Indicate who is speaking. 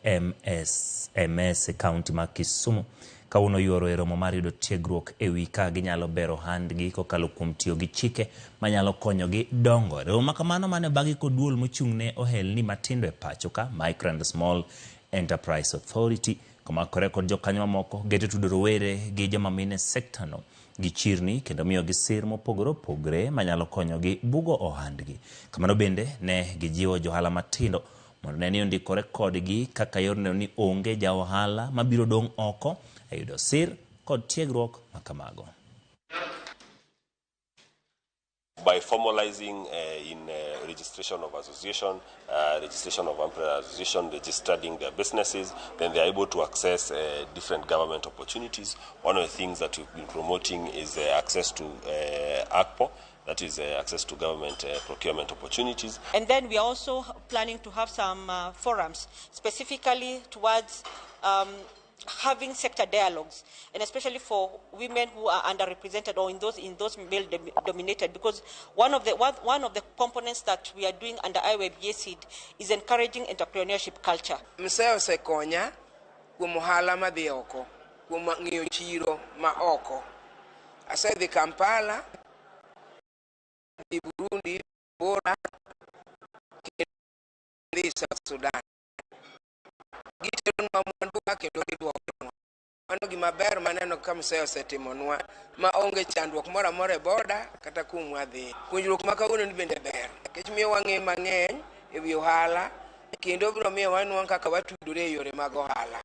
Speaker 1: MSMS e kaunti ma Kisumu kawuono yuoro e romo mar yudo tiegruok e wi ka ginyalo bero ohandgi kokalo kuom tiyo gi chike manyalo konyogi dongo. Romo ma kamano mane obagi kod duol mochung' ne ohelni matindo e pacho ka, Micro and Small Enterprise Authority, komakore kod jokanyo mamoko geto tudo rowere gi joma mine sekta no gi chirni kendo miyogi sir mopogore opogore manyalo konyogi bugo ohandgi. Kamano bende ne gijiwo johala matindo mondo ne ni ondikore kodgi kaka yor neno ni onge ja ohala mabiro dong' oko e yudo sir kod tiegruok ma kamago.
Speaker 2: By formalizing in registration of association, registration of umbrella association, registering their businesses, then they are able to access different government opportunities. One of the things that we've been promoting is access to ACPO, that is access to government procurement opportunities.
Speaker 3: And then we are also planning to have some forums specifically towards having sector dialogues, and especially for women who are underrepresented or in those male dominated, because one of the components that we are doing under IYBA Seed is encouraging entrepreneurship culture.
Speaker 4: MSEA osekonya kuom ohala madhi oko, kuom ng'iyo chiro ma oko. Asedhi Kampala, dhi Burundi, Bora, kendo dhi South Sudan. Giteronwa mwandu ka kendo giduokonwa. Mano gima ber maneno ka MSEA osetimonwa ma onge chandruok moro amora e boda kata kuma wadhi. Puonjruok ma kawuono ni bende ber nikech miyo wang'e mang'eny e wi ohala kendo biro miyo wanwang' kaka watudore e yore mag ohala.